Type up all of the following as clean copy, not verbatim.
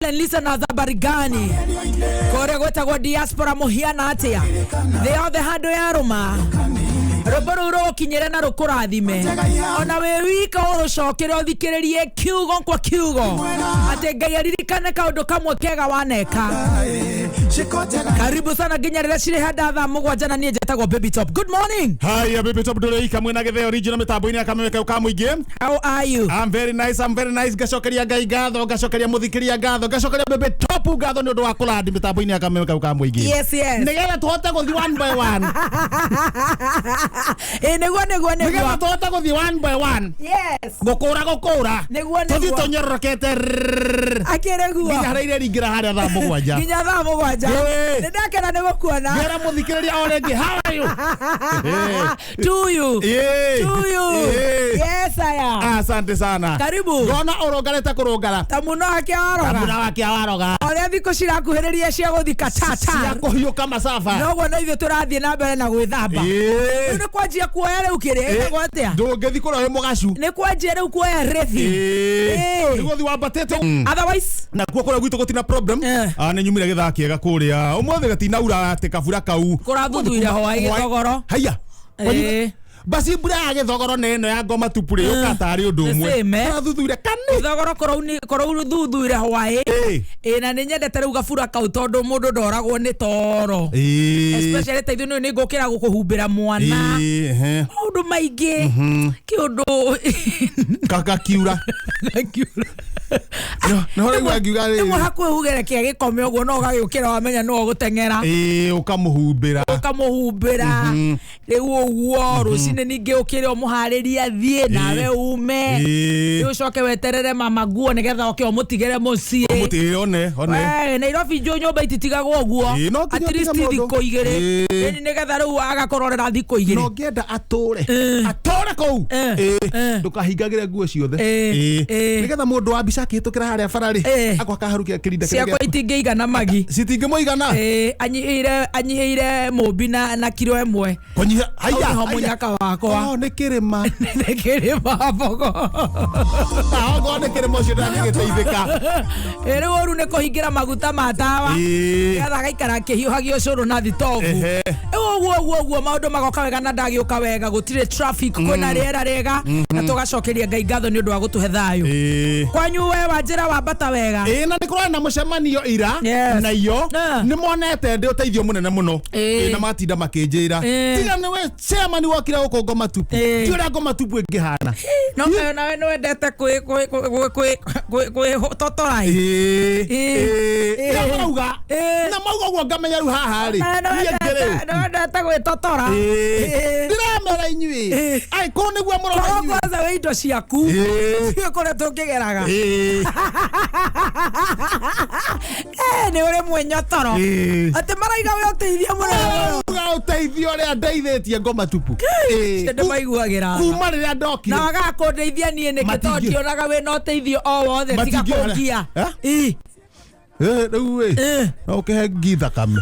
Silent listeners, habari gani? Kũrĩa gwĩtagwo diaspora mũhiana atĩa? Thĩ yothe handũ yarũma rwĩmbo rũu rũgũkinyĩre na rũkũrathime ona wĩ wika ũrũcokere ũthikĩrĩrie kiugo kwa kiugo atĩ Ngai aririkane kaũndũ kamwe kega waneka. Karibu sana nginya rĩrĩa cirĩ handa thaa 7 na niĩ njĩtagwo Baby Top. Good morning. Haya, Baby Top, ndũrĩ kamwe na gĩtheo original mĩtambo-inĩ ya kameme kau ka mũingĩ. How are you? I'm very nice, I'm very nice. Ngacokeria Ngai ngatho, ngacokeria mũthikĩria ngatho, ngacokeria Baby Top ngatho nĩ ũndũ wa kũrandi mĩtambo-inĩ ya kameme kau ka mũingĩ. Yes. Nĩgetha tũhote gũthiĩ one by one. Ĩ, nĩguo nĩguo Nĩgetha nĩguo. tũhote gũthiĩ one by one. Yes. Gũkũra gũkũra. Nĩguo Tũthiĩ nĩguo. tũnyororokete rrrr. Akĩrĩ guo. Nginya harĩa ireringĩra harĩa thaa 7. Nginya thaa 7. Ĩĩ. Nĩ ndakena nĩ gũkuona. Ngera mũthikĩrĩria o rĩngĩ, how are you? To you. Ĩĩ. To you. Ĩĩ. Yes, I am. Asante sana. Karibu. Ngona ũrũngarĩte kũrũngara. Ta mũno wake waroga. Kamuna wake waroga. Ũrĩa thikũ cirakuhĩrĩria cia gũthi Cia Qatar. kũhiũka macaba. Noguo no ithuĩ tũrathiĩ na mbere na gwĩthamba. Rĩu Ĩĩ. nĩ kwanjia kuoya rĩu kĩrĩa ĩtagwo atĩa? Ndũngĩthi kũrĩa wĩ mũgacu. Nĩ kwanjia rĩu kuoya rĩthi. Ĩĩ. Nĩguo thi wambatĩte. Otherwise, Nakuo kũrĩa gwitũ gũtina problem. Eh. Ah, nĩ nyumire gĩthaa kĩega kũrĩa. Ũmũthĩ gĩtinaura atĩ kabura kau. Kũrathuthuire hwaĩ gĩthogoro. Haiya. Ĩĩ. Basi mbura ya gĩthogoro na ĩno ya ngoma tupu rĩ yũkaga tarĩ ũndũ The ũmwe. same, eh? Kũrathuthuire kani. Gĩthogoro kũrathuthuire hwaĩ. Ĩĩ. Ĩ, na nĩ nyendete rĩu gabura kau tondũ mũndũ ndoragwo nĩ toro. Ĩĩ. Especially ta ithuĩ nĩ ngũkĩra gũkũhumbĩra mwana. Ĩĩ, ehe. Maũndũ maingĩ. Kĩũndũ. Gakakiura. Nĩ ũraigua ngiuga Rĩmwe rĩrĩ. hakuhĩ hugerekia gĩkome ũguo no ũgagĩũkĩra wamenya nĩwe ũgũteng'era. Ĩĩ, ũkamũhumbĩra. Ũkamũhumbĩra rĩu ũguo rũcinĩ ningĩ ũkĩre ũmũharĩrie athiĩ nawe ume. Ĩĩ. Rĩu ũcoke weterere mama nguo nĩgetha oke ũmũtigĩre mũciĩ. Ũmũtigĩre one, one. We, Nairobi njũ nyũmba ititigagwo ũguo. Ĩĩ, no nginya At least ũtige mũndũ. thikũ 2. Ĩĩ. Ĩni nĩgetha rĩu agakũrorera thikũ Na 2. ũngĩenda atũre atũre kũu. Eh. Ĩĩ. Eh. Ndũkahingagĩre nguo ciothe. Ĩĩ. Ĩĩ. Ĩĩ. Nĩgetha mũndũ wa mbica akĩhĩtũkĩra harĩa bara rĩ Ĩĩ. agoka akaharukia kĩrinda kĩrĩa Ciakwa gĩaku. itingĩigana magi. Citingĩmũigana. Ĩĩ, anyihĩire mũmbi na kiro 1. Kũnyiha haiya. Hau nĩho haiya. mũnyaka wakwa. Oh, nĩ kĩrĩma. Nĩ kĩrĩma mbogo. Ah, okorwo nĩ kĩrĩma ũcio ndangĩgĩteithĩka. Ĩ, rĩu ũru nĩ kũhingĩra maguta ma tawa. Ĩĩ. Nĩgetha agaikara akĩhiũhagia ũcũrũ na thitobu. Ehe. Rĩu ũguo ũguo ũguo maũndũ magoka wega na ndagĩũka wega gũtirĩ traffic kwĩna rĩera rĩega na tũgacokeria Ngai ngatho nĩ ũndũ wa gũtũhe thayũ. Ĩĩ. Kwanyu we Wanjĩra wambata wega. Ĩĩ, na nĩ kũrarĩ na mũcemanio ira Yes. na iyo Ah. nĩ monete ndĩ ũteithio mũnene mũno. Ĩĩ. Ĩĩ, na matinda makĩnjĩra Ĩĩ. tiga nĩwe chairman wokire gũkũ ngoma tupu Ĩĩ. ti ũrĩa ngoma tupu ĩngĩhana. No nawe nĩ wendete kwĩtotora. Ĩĩ. Ĩĩ. Ĩĩ. Ĩĩ. Nĩo marauga Ĩĩ. na mauga ũguo ngamenya rĩu haha rĩ niĩ ngĩrĩ Nĩ wendete gwĩtotora. Ĩĩ. Ndĩramera inyuĩ Ĩĩ. angĩkorwo nĩguo mũrona Korwo inyuĩ kwanza wĩ indo ciaku. Ĩĩ. Tiwe kũrĩa tũngĩgeraga. Ĩĩ. Eh, nĩ ũrĩ mwĩnyotoro. Ĩĩ. Atĩ maraiga we ũteithio mũnene mũno. Marauga ũteithio ũrĩa ndeithĩtie ngoma tupu. Ĩĩ. Cio ndĩmaiguagĩra. Kuma rĩrĩa ndokire Na wagaga kũndeithia niĩ nĩkĩ tondũ Matingĩ- ndionaga wĩna ũteithio o wothe tiga Matingĩona. kũngia. Eh? Ĩ. Eh, rĩu ĩ Eh. no ũkĩhe ngi thakame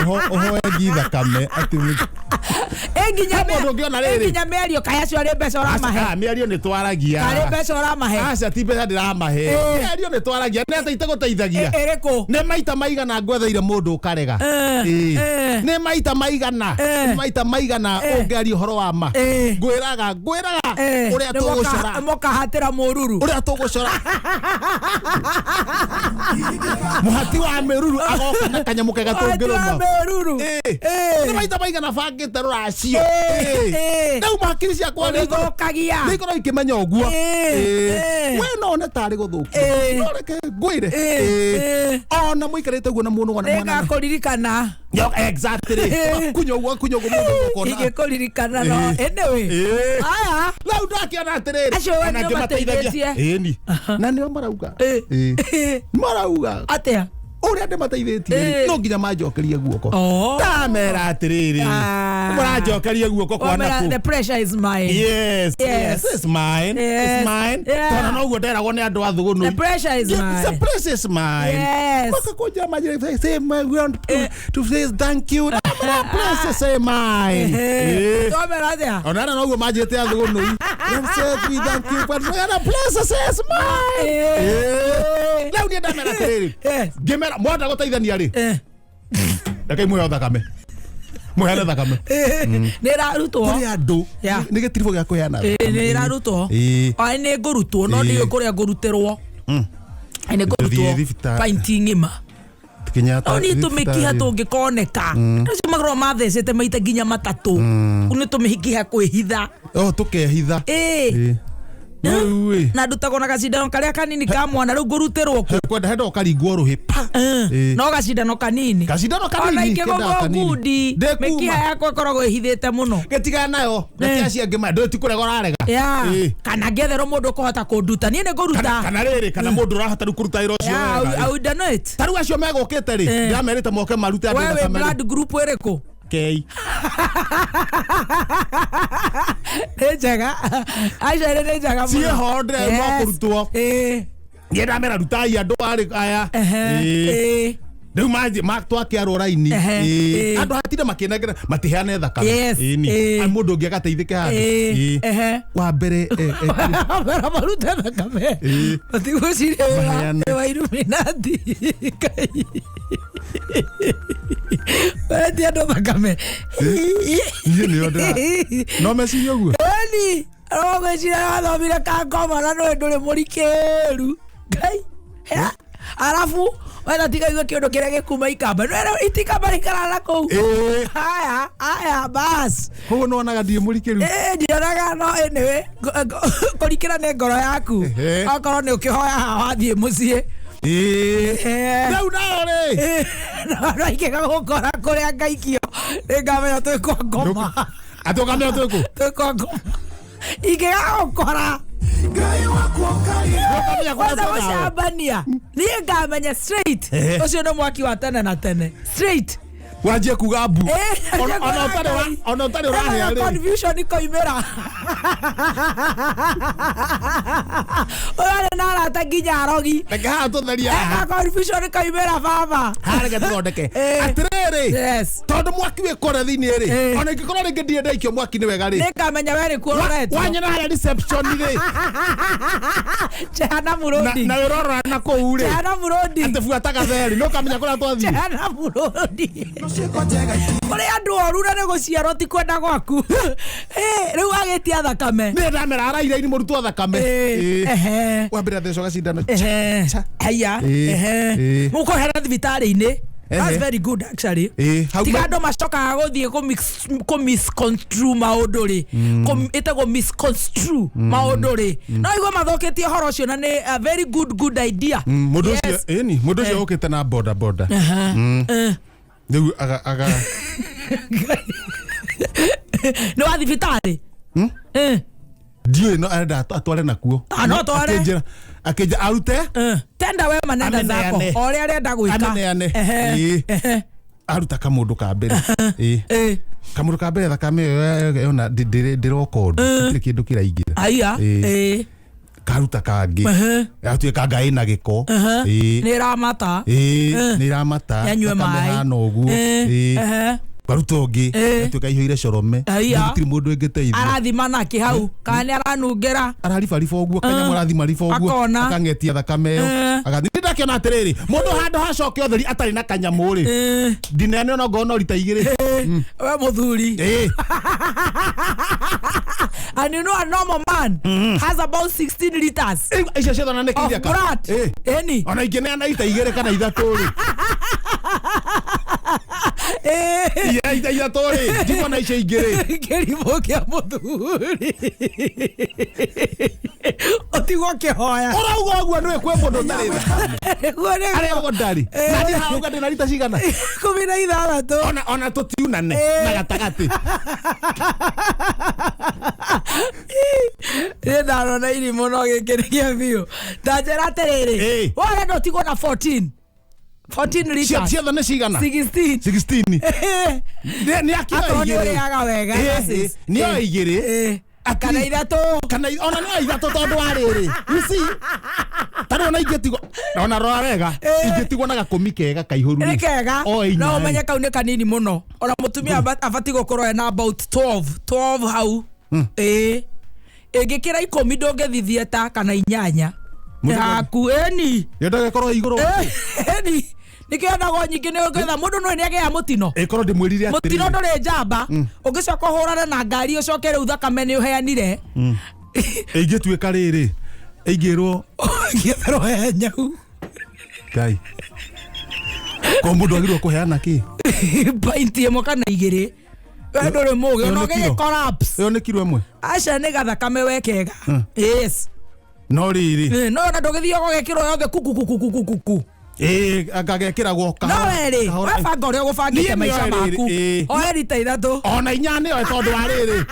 ũhoe ngi thakame atĩ Ĩ nginya He mũndũ ũngĩona ĩ rĩrĩ. nginya mĩario kaĩ acio arĩ mbeca ũramahe. Aca, mĩario nĩ twaragia. Karĩ mbeca ũramahe. Aca ti mbeca ndĩramahe. Ĩ. Mĩario nĩ twaragia nĩ atĩ itegũteithagia. Ĩrĩkũ? Nĩ maita maigana ngwetheire mũndũ ũkarega. Eh, Ĩ. eh. Nĩ maita maigana. Eh. Nĩ maita maigana Eh. ũngĩaria ũhoro wa ma. Eh. Ngwĩraga ngwĩraga Eh, ũrĩa tũgũcora. mũkahatĩra mũruru. Ũrĩa tũgũcora. Mũhati wa mĩruru agoka na kanyamũ kega Mũhati wa tũngĩrũma. mĩruru. Ĩ. Ĩ. Nĩ maita maigana bangĩte rũracio. Ĩ, Ĩ. ĩ. Rĩu hakiri ciakwa nĩ ikorwo Ũgĩthũkagia. nĩ ikorwo ikĩmenya ũguo. Ĩ, Ĩ. ĩ. We no one tarĩ gũthũkia. Ĩ. No reke ngwĩre. Ĩ, Ĩ. ĩ. Ona mũikarĩte ũguo na mũndũ mwana. Nĩngakũririkana. Yo, exactly. Ĩ. Kunya ũguo kunya ũguo mũndũ ũkona. Ingĩkũririkana no. Ĩ. Anyway. Ĩ. Aya. Rĩu ndakĩona atĩrĩrĩ. Acio we ona nĩo ngĩmateithagia. mateithĩtie. Ĩni. Na nĩo marauga. Ĩ. Ĩ. Ĩ. Marauga. Atĩa? Ũrĩa ndĩmateithĩtie rĩ, Ĩ. no nginya manjokerie guoko. Oh. Ndamera atĩrĩrĩ. Ah. Mũranjokerie guoko kwana Wamera, kũ. the pressure is mine. Yes, Yes. yes, it's mine. Yes. It's mine. Yeah. Tondũ noguo nderagwo nĩ andũ a thũgũnũ. The pressure is Yes, mine. the pressure is mine. Yes. Makakuja majira, say, we want to say thank you. That place say mine. Eh. Twamera atia? Ona na noguo manjĩte athũgũnũi. Let's say we thank you but the place says mine. Eh. Rĩu niĩ ndamera atĩrĩrĩ. Yes. Ngĩmera mwenda gũteithania rĩ. Eh. Rekei mũheo thakame. Mũheane thakame. Nä ĩrarutwo. Kũrĩ andũ. Yeah. Nĩ gĩtiribũ gĩa kũheana. Nä ĩrarutwo. Ĩĩ. Ai nä ngå rutwo no Ĩĩ. ndiå kå rä a ngå rutä rwo. Nä ngå Tũthiĩ rutwo thibitarĩ. painti ng'ima. Kenyatta. No nä tå mä kiha tå ngä koneka acio makorwo mathecete maita nginya matatå nä tå mä kiha kwä hitha. Oh, tũkehitha. Ĩĩ. Rĩu ĩ. Na ndutagwo na gacindano karĩa kanini ka mwana rĩu ngũrutĩrwo kũ. Kwenda henda ũkaringwo rũhĩ pa. Ĩĩ. No gacindano kanini. Gacindano Ona kanini, ingĩgũthwo kendaga kanini. ngundi Ndĩkuma. mĩkiha yakwa ĩkoragwo ĩhithĩte mũno. Gĩtigana nayo. Reke acio angĩ ndũĩ ti kũrega ũrarega. Ya. Ĩĩ. Kana ngĩetherwo mũndũ ũkũhota kũnduta niĩ nĩ Kana ngũruta. kana rĩrĩ kana mũndũ ũrahota rĩu kũruta wĩra ũcio Ya, wega. I would donate. Ta rĩu acio megũkĩte rĩ, Eh. ndĩramerĩte moke marute andũ Wewe thakame rĩ. blood group ĩrĩkũ? Kei. Nĩ njega. Acio erĩ nĩ njega mũno. Ciĩho ndĩrenda Yes. kũrutwo. Ĩĩ. Niĩ ndamera rutai andũ arĩ aya. Ehe. Ĩĩ. Ĩĩ. Rĩu manji twakĩarwo raini. Ehe. Ĩĩ. Ĩĩ. Andũ hatinda makĩnengera matiheane thakame. Yes. Ĩni. Ĩĩ. Ai, mũndũ ũngĩ agateithĩke handũ. Ĩĩ. Ĩĩ. Ehe. Wa mbere Mera marute thakame. Ĩĩ. Matigwĩciria Maheane. wĩ wa Illuminati. Ngai. Maretia andũ thakame. Niĩ nĩo ndĩra- no mecirie ũguo. Ĩni, arogwĩciria wathomire kangoma na nĩwe ndũrĩ mũrikĩru. Ngai. Ya. Arabu wetha tiga igue kĩũndũ kĩrĩa gĩkuma ikamba. Nĩwe itikamba rĩikaraga kũu. Ĩĩ. Haya, haya bas. Koguo nĩwonaga ndirĩ mũrikĩru. Ĩĩ, ndionaga no anyway kũrikĩra nĩ ngoro yaku. Ehe. Okorwo nĩ ũkĩhoya haha wathiĩ mũciĩ. Ĩĩ. Ehe. Rĩu nao rĩ. Ĩĩ, no ingĩga gũkora kũrĩa ngaikio nĩ ngamenya twĩ kwa ngoma. Atĩ ũkamenya twĩ kũ? Twĩ kwa ngoma. Ingĩga gũkora Ũkamenya kũrĩa kwanza twĩ nawe. gũcambania niĩ ngamenya straight. Ehe. Ũcio nĩ mwaki wa tene na tene straight. Wanjie kuga mbu. Eh, Ona ũtarĩ ũrahĩa rĩ. Confusion ikoimĩra ũrarĩ na arata nginya arogi. Reke haha tũtherie haha. Eka confusion ikoimĩra baba. Haha reke tũthondeke. Eh. Atĩrĩrĩ. Yes. Tondũ mwaki wĩ kũrĩa thĩinĩ rĩ. Eh. Ona ingĩkorwo rĩngĩ ndirĩ ndaikio mwaki nĩ wega rĩ. Nĩ ngamenya we nĩkuo ũroretwo. Wanyona harĩa reception rĩ. Jehanamu Na roading. na wĩrorora na kũu rĩ. Jehanamu roading. Atĩ buataga theri. Nĩ ũkamenya kũrĩa twathiĩ. Jehanamu roading. Kũrĩ andũ oru na nĩ gũciarwo ti kwenda gwaku. Eh, rĩu agĩtia thakame. Niĩ ndamera araira ini mũrutwo thakame. Eh, Ĩĩ. ehe. Wambere athecwo gacindano. Ehe. Cha. Haya. Ĩĩ. Ehe. Ĩĩ. Mũkũhera thibitarĩ-inĩ. That's Ehe. very good actually. Ĩĩ, hau Tiga ma- andũ macokaga gũthiĩ kũ misconstrue maũndũ rĩ. Ĩtagwo misconstrue maũndũ rĩ. No igue mathũkĩtie ũhoro ũcio na nĩ a very good good idea. Mũndũ ũcio Yes. ĩni mũndũ ũcio Eh. ũkĩte na boda boda. Aha. Eh. Rĩu aga aga Nĩ wa thibitarĩ? Eh. ndiũĩ no arenda atware nakuo. Ah, no atware. Akĩnjĩra arute. Eh. Tenda wema nenda zako. Ameneane. O ũrĩa arenda gwĩka. Ameneane. Ehe. Ĩĩ. Ehe. Aruta kamũndũ ka mbere. Ĩĩ. Eh. Kamũndũ ka mbere thakame ĩyo yona ndĩroka ũndũ hatirĩ kĩndũ kĩraingĩra. Aya. Ĩĩ. Eh. Karuta kangĩ. Ehe. Gatuĩka nga ĩna gĩko. Ehe. Ĩĩ. Nĩ ĩramata. Ĩĩ Eh. nĩ ĩramata. Yanyue Thakame maĩ. hana ũguo. Eh. Ĩĩ. Ehe. Karuta ũngĩ. Eh. Gatuĩka ihũire corome. Aya. Gũtirĩ mũndũ ĩngĩteithia. Arathima nakĩ hau kana nĩ aranungĩra. Araribariba ũguo kanyamũ arathima riba ũguo Akona. akang'etia thakame ĩyo. Eh. Agathiĩ ndakĩona atĩrĩrĩ mũndũ handũ hacoke ũtheri atarĩ na kanyamũ rĩ Eh. ndinene ona ngorwo no rita igĩrĩ. We mũthuri. Ĩĩ. And you know a normal man has about 16 liters Rĩu icio ciothe nĩ of kĩithia ka- blood. Ĩĩ. Ĩni. Ona ingĩneana ita igĩrĩ kana ithatũ rĩ. Eh. Ia ita ithatũ rĩ ndikuona icio ingĩ rĩ. Kĩrimũ kĩa mũthuri. Ũtigwo ũkĩhoya. Ũrauga ũguo nĩwe kwĩ mũndũ ũtarĩ thakame. Nĩguo nĩguo. Arĩa ũguo ndarĩ. Eh. Na niĩ haha ũga ndĩna rita cigana. 16. Ona tũtiunane Eh. na gatagatĩ. Niĩ ndarona irimũ no gĩkĩ nĩ kĩa biũ. Ta njĩra atĩrĩrĩ. Ĩĩ. We ũrenda ũtigwo na 14. 14 liters. Ciothe nĩ cigana? 16. 16. Nĩ akĩoya Akorwo nĩ igĩrĩ. ũrĩaga wega. Ĩĩ, Francis. ĩĩ. Nĩ oya igĩrĩ. Ĩĩ. At Kana least- ithatũ. Kana ona nĩ oya ithatũ tondũ wa rĩrĩ. You see? Tarĩ ona ingĩtigwo ona rora wega, ingĩtigwo na gakũmi kega kaihũru nĩ rĩ. kega. O inya No rĩ. ũmenye kau nĩ kanini mũno, ona mũtumia abatiĩ gũkorwo ena about 12 12 hau. Ĩĩ, ĩngĩkĩra 10 ndũngĩthithie ta kana 8 Mũndũ- haku ĩni. Yendaga ĩkorwo ĩigũrũ. Ĩni nĩkĩo endagwo nyingĩ, nĩ ũngĩetha mũndũ no nĩ agĩa mũtino. Ĩkorwo ndĩmwĩrire Mũtino atĩrĩrĩ. ndũrĩ njamba, ũngĩcoka ũhũrane na ngari ũcoke rĩu thakame nĩ ũheanire. Ĩngĩtuĩka rĩrĩ, ĩingĩrwo. Ngĩetherwo he nyau. Ngai ko mũndũ agĩrĩirwo kũheana kĩ? Painti 1 kana 2, we ndũrĩ mũgĩ ona Ĩyo nĩ kiro. ũngĩgĩ collapse. Ĩyo nĩ kiro 1. Aca, nĩ gathakame we kega, yes. No rĩrĩ. No ona ndũgĩthiĩ ũgekĩrwo yothe kukukukukukuku. Ĩĩ, ngagekĩragwo No kahora, werĩ kahora. webanga ũrĩa ũgũbangĩte Niĩ maica nĩoĩ rĩrĩ, maku. ĩĩ. Oe rita 3. Ona 4 nĩoe tondũ wa rĩrĩ,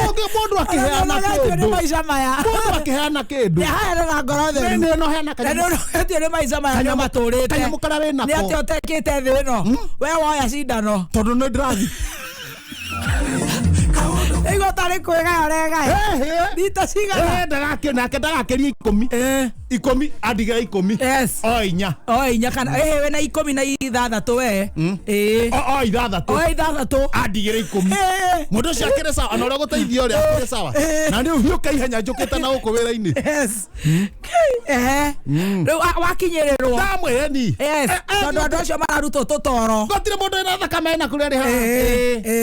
ũngĩ mũndũ akĩheana nĩ kĩndũ, maica maya. Mũndũ akĩheana kĩndũ. Heana na ngoro theru. Nĩ no heana Na nĩ kanyamũ. ũrogetio nĩ maica maya nĩo Kanyamũ- matũrĩte. kanyamũ karĩa wĩ nako. Nĩ atĩa ũtekĩte thĩ ĩno we woya cindano? Tondũ nĩ ndĩrathi. Ĩguo tarĩ kwĩgaya ũregaya rita cigana? Nake ndagakĩria 10. 10 andigĩra 10. Yes. O 4. O 4 kana ĩhĩ wĩna 16 we, ĩĩ. O 6. O 6. Andigĩra 10. Mũndũ ũcio akĩrĩ sawa, ona ũrĩa gũteithia ũrĩa akĩrĩ sawa, na nĩ ũhiũka ihenya njũkĩte na gũkũ wĩra-inĩ. Yes. Ehe, rĩu wakinyĩrĩrwo. Ndamwĩreni. Yes, tondũ andũ acio mararutwo tũtoro. Gũtirĩ mũndũ wĩna thakame ena kũrĩa rĩ haha.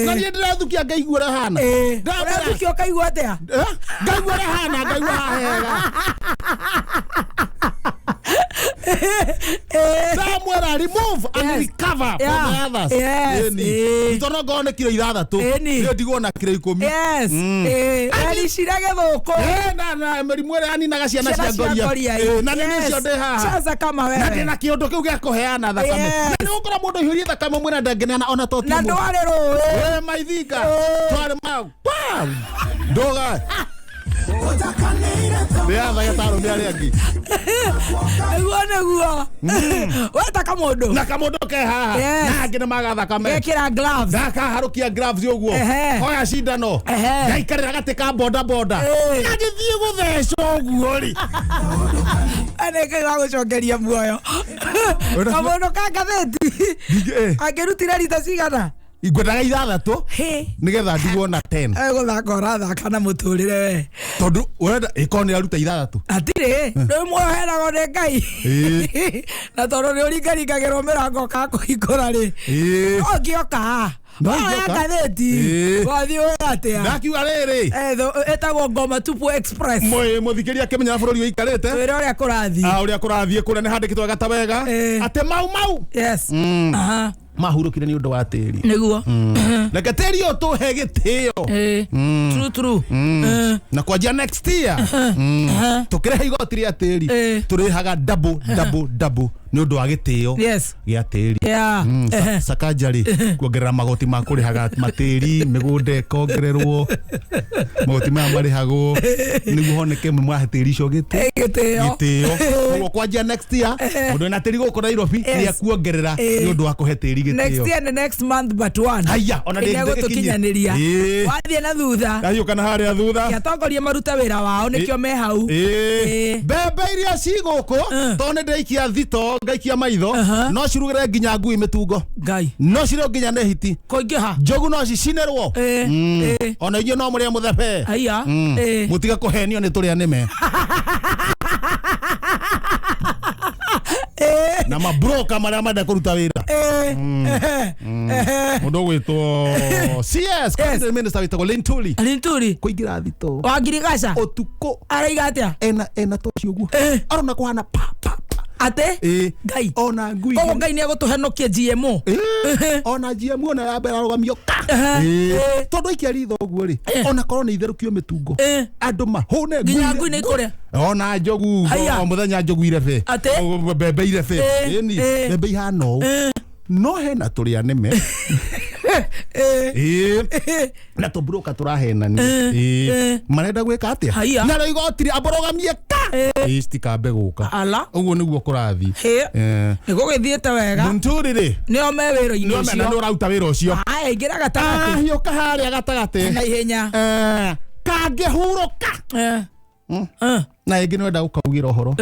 Na niĩ ndĩrathukia ngaigua ũrĩa hana. Ndamwĩra- Ũrathukia ũkaigua atĩa? Eh? Ngaigua ũrĩa hana, ngaigua haha hega. Ndamwĩra remove and Yes. recover from Yeah. the others. Yes. Ĩni. Tondũ ngorwo nĩ kiro 6, Ĩni. nĩ ndigwo na kiro 10. Yes. Ericire gĩthũkũ. Na mĩrimũ ĩrĩa yaninaga ciana Ciana cia ngoria. ngoria. Na nĩ nĩcio ndĩ haha. Caza kama Na wewe. ndĩna kĩũndũ kĩu gĩa kũheana thakame. Yes. Na nĩ gũkora mũndũ aihũrie thakame mwĩna ndangĩneana ona to ti Na ũmwe. ndwarĩ rũĩ. Maithinga twarĩ ma Wow! Ndoga ndĩrathaga ta arũme arĩa angĩ. Nĩguo nĩguo. Weta kamũndũ. Na kamũndũ ke haha. Yes. Na angĩ nĩ maga thakame. Gekĩra gloves. Ndakaharũkia gloves ũguo. Oya cindano. Ngaikarĩra gatĩ ka boda boda. Ngagĩthiĩ gũthecwo ũguo rĩ. Nĩ wa gũcokeria muoyo. Ũrĩa- Kamũndũ ka ngathĩti. Angĩrutire rita cigana? Ngwendaga 6 Hĩ. nĩgetha ndigwo na 10. Gũthaka ũrathaka na mũtũrĩre we. Tondũ ũrenda ĩkorwo nĩ aruta 6. Hatirĩ rĩu muoyo heanagwo nĩ Ngai. Na tondũ nĩ ũringaringagĩrwo mĩrango ũkaga kũhingũra rĩ, no ngĩoka No oya ingĩoka. ngathĩti wathiĩ wĩ atĩa? Ndakiuga rĩrĩ. Ĩtagwo Ngoma Tupu Express. Mũthikĩria akĩmenya bũrũri ũikarĩte. Wĩra ũrĩa kũrathiĩ. Ũrĩa kũrathiĩ kũrĩa nĩ handĩkĩtwo wega ta wega atĩ mau mau Yes. Aha. Mahurũkire nĩ ũndũ wa tĩri. Nĩguo. Reke tĩri ũyũ tũhe gĩtĩo. True true. Na kwanjia next year tũkĩrĩha igoti rĩa tĩri, tũrĩhaga double double double nĩ ũndũ wa gĩtĩo Yes. gĩa tĩri. Yeah. Sakaja rĩ kuongerera magoti ma kũrĩhaga matĩri, mĩgũnda ĩkongererwo magoti maya marĩhagwo nĩguo honeke mwahe tĩri icio gĩtĩo. Gĩtĩo. Gĩtĩo. Koguo kwanjia next year mũndũ wĩna tĩri gũkũ Nairobi Yes. nĩ akuongerera nĩ ũndũ wa kũhe tĩri Next gĩtĩo. year nĩ next month but one. Haiya, ona ndĩ- Nĩegũtũkinyanĩria. Ĩĩ. Wathiĩ na thutha. Ndahiũka na harĩa thutha. Atongoria marute wĩra wao nĩkĩo me hau. Ĩĩ. Mbembe iria ci gũkũ tondũ nĩ ndaikia thito ngaikia maitho, no cirugĩre nginya ngui mĩtungo. Ngai. No cirĩo nginya nĩ hiti. Kũingĩha. Njogu no cicinĩrwo. Ona inyuĩ no mũrĩe mũthebe. Haiya. Mũtige kũhenio nĩ tũrĩa nĩme na mabroka marĩa marenda kũruta wĩra. Mũndũ ũgwĩtwo CS cabinet minister wĩtagwo Linturi Linturi. kũingĩra thito Wa ngirigaca. ũtukũ. Araiga atĩa? Ena toci ũguo arona kũhana pa pa pa. Atĩ? Ngai. Ona ngui. Koguo Ngai nĩ egũtũhenokia GMO. Ona GMO ona ya mbere arũgamio ka. Tondũ aikia ritho ũguo rĩ, ona korwo nĩ itherũkio mĩtungo, andũ mahũne. Nginya ngui nĩ ikũrĩa. Ona njogu. Haiya. O mũthenya njogu irebe. Atĩ? Mbembe irebe. Ĩni, mbembe ihana ũũ, no hena tũrĩa nĩme. Ĩĩ. Na tũmburoka tũrahenania. Ĩĩ. Marenda gwĩka atĩa? Haiya. Na rĩo igoti rĩ ambũrũgamie ka. Ĩĩ, citikambe gũka. Ala. Ũguo nĩguo kũrathiĩ. Hĩ. Nĩ gũgĩthiĩte wega. Mũnturi rĩ Nĩo me wĩra-inĩ nĩo mena nĩ ũcio. ũraruta wĩra ũcio. Aya, ingĩra gatagatĩ. Ahiũka harĩa gatagatĩ. Na ihenya. Kangĩhurũka. Na ĩngĩ nĩwenda gũkaugĩra ũhoro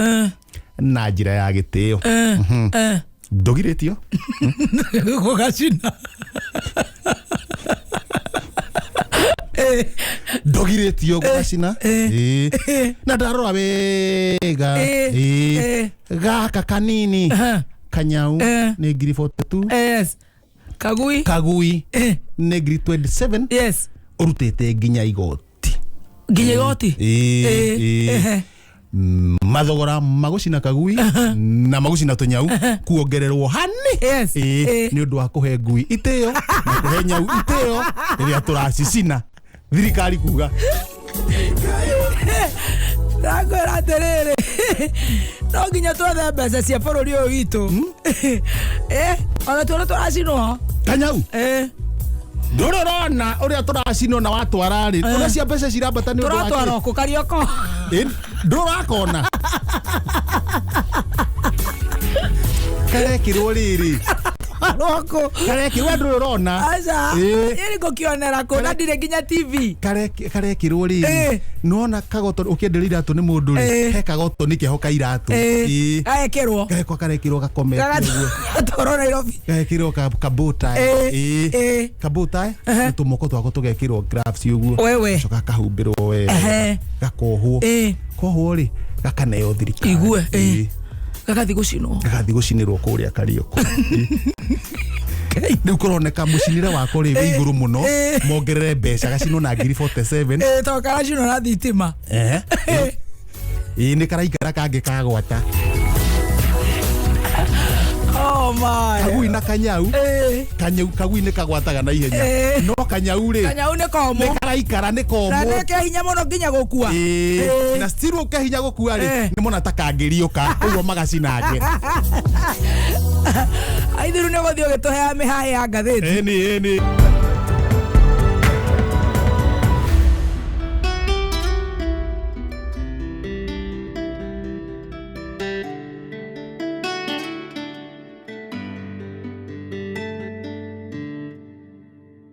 na njĩra ya gĩtĩo, ndũgirĩtio. Gũgacina. Ndũgirĩtio gũgacina. Ĩĩ. Na ndarora wega, ĩĩ, gaka kanini kanyau nĩ ngiri 42. Yes, kagui. Kagui nĩ ngiri 27, ũrutĩte nginya igoti. Nginya igoti. Ĩĩ, ĩĩ. Mathogora magũcina kagui na magũcina tũnyau kuongererwo hani. Ĩĩ, nĩ ũndũ wa kũhe ngui itĩo na kũhe nyau itĩo rĩrĩa tũracicina, thirikari kuga. Ndakwĩra atĩrĩrĩ, no nginya twethe mbeca cia bũrũri ũyũ witũ. Ona tuona tũracinwo. Kanyau. Ndũrĩ ũrona ũrĩa tũracinwo na watwara rĩ, ũrĩa cia mbeca cirambata nĩ ũndũ wa kĩ? Tũratwara kũ Karioko? Ĩ, ndũrakona karekĩrwo rĩrĩ? Roko. Karekĩrwo, ndũrĩ ũrona? Aca. Ĩrĩ ngũkĩonera kũ na ndirĩ nginya TV? Karekĩrwo rĩrĩ, nona kagoto ũkĩenderio iratũ nĩ mũndũ rĩ, he kagoto nĩ keho ka iratũ. Ĩ. Gaekĩrwo. Gakwa karekĩrwo gakomete ũguo. Gatwarwo Nairobi. Gagekĩrwo kabũtae. Ĩ. Kabũtae na tũmoko twako tũgekĩrwo gloves ũguo. Wewe. Gacoka kahumbĩrwo wega. Gakohwo. Kohwo rĩ, gakaneo thirikari. Igue. Ĩ. Gagathiĩ gũcinwo. Gagathiĩ gũcinĩrwo kũrĩa Karioko. Rĩu kũroneka mũcinĩre wako rĩ wĩ igũrũ mũno. Mongerere mbeca gacinwo na ngiri 47. Tondũ karacinwo na thitima. Ĩ, nĩ karaikara kangĩ kagwata. Oh my. Kagui na kanyau. Kanyau, kagui nĩ kagwataga na ihenya, no kanyau rĩ, kanyau nĩ komũ. Nĩ karaikara, nĩ Na komũ. nĩ kehinya mũno nginya gũkua. Ĩ, na still ũkehinya gũkua rĩ, nĩ mona ta kangĩriũka ũguo magacinange. Aithiru nĩ gũthiĩ ũgĩtũheaga mĩhaĩ ya ngathĩti. Ĩni, ĩni.